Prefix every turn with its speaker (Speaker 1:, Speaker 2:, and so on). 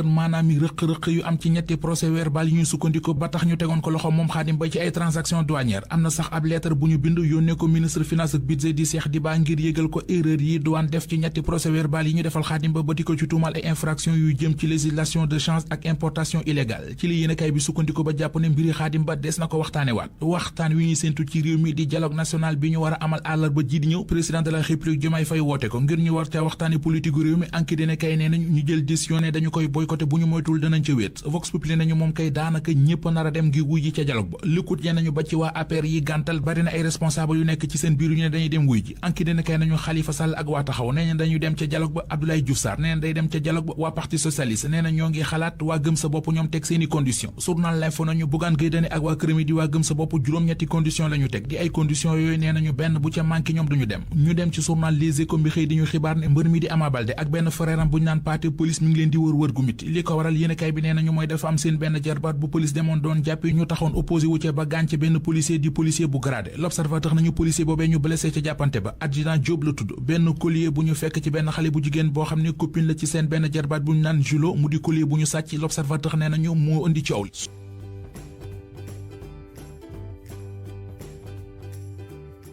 Speaker 1: maanaam yi rëq-rëq yu am ci ñetti procès verbal yi ñuy sukkandiku ba tax ñu tegoon ko loxo moom Khadim Ba ci ay transaction douanière am na sax ab lettre bu ñu bind yónnee ko ministre finance ak budget di Cheikh Diba ngir yëgal ko erreur yi douane def ci ñetti procès verbal yi ñu defal Khadim Ba di ko ci tuumal ay infraction yu jëm ci législation de change ak importation illégale ci li yéenekaay bi sukkandiku ba jàpp ne mbiri Khadim Ba des na ko waxtaane waat waxtaan wi ñuy séntu ci réew mi di dialogue national bi ñu war a amal àllarba ji di ñëw président de la République Diomaye Faye woote ko ngir ñu war ca waxtaane politique réew mi enquête dina kay nee nañu ñu jël décision ne dañu koy boycotté bu ñu moytul danañ ca wéet Vox Populi nañu moom kay daanaka ñëpp nar a dem ngir wuy ji ca dialogue ba likkut ñe nañu ba ci waa APR yi gàntal bari na ay responsable yu nekk ci seen biir yu ne dañuy dem wuy ji enquête dina kay nañu Khalifa Sall ak waa taxaw nee na dañuy dem ca dialogue ba Abdoulaye Diouf Sarr nee na day dem ca dialogue ba waa parti socialiste nee na ñoo ngi xalaat waa gëm sa bopp ñoom teg seeni condition journal L'Info nañu Bougane Gueye Dany ak waa këram yi di waa gëm sa bopp juróom-ñetti condition la ñu teg di ay condition yooyu nee nañu benn bu ca manqué ñoom duñu dem ñu dem ci journal Les Échos bi xëy di ñu xibaar ne mbër mi di Ama Baldé ak benn frère am bu ñu naan Pathé police mi ngi leen di wër gu mit li ko waral yéenekaay bi nee nañu mooy dafa am seen benn jarbaat bu police demoon doon jàppi ñu taxoon opposé wu ca ba gaañ ca benn policier di policier bu gradé L'Observateur nañu policier boobee ñu blessé ca jàppante ba adjudant Diop la tudd benn collier bu ñu fekk ci benn xale bu jigéen boo xam ne copine la ci seen benn jarbaat bu ñu naan Julo mu di collier bu ñu sàcc L'Observateur nee nañu moo indi coow li